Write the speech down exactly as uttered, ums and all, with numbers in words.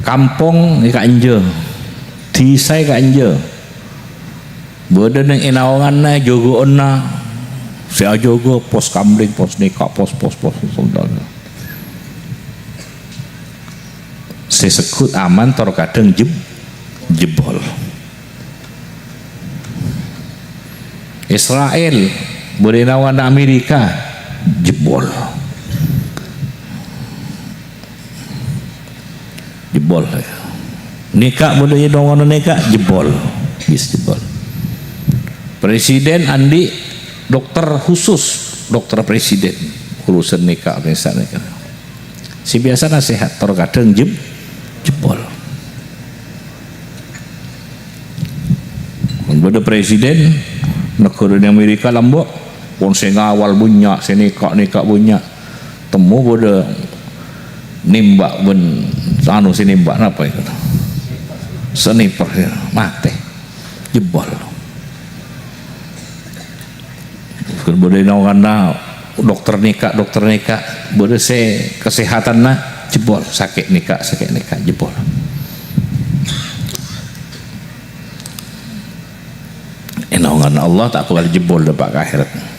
Kampong èkaènjhâ, dhisa èkaènjhâ. Bâḍâ neng è naonganna jâgâ'ânna sè ajâgâ pos kamling, pos nèka, pos, pos, pos, pos. Sè segghut aman tor kadhâng jeb-, jebbhol. Israel, bâḍâ è naonganna Amerika, jebbhol. Jebbhol. Nèka bâḍâ è naonganna nèka, jebbhol. Wis jebbhol. Presiden anḍi' dokter khusus, dokter presiden. Urusan nèka, urusan nèka. Sè biyasana sehat, tor kadhâng jeb-, jebbhol. Mon bâḍâ presiden, naghârâ è Amerika lambâ', pon sè ngawal bânnya', sè nèka-nèka bânnya'. Temmo bâḍâ nèmbak bân, anu, sè nèmbak napa itu? Sniper, ya, matè. Jebbhol. Bâḍâ è naonganna dokter nèka, dokter nèka, bâḍâ sè kasehatanna jebbhol, sakè' nèka, sakè' nèka, jebbhol. È naonganna Allah ta' kobâli jebbhol ḍâpa' ka akhèrat.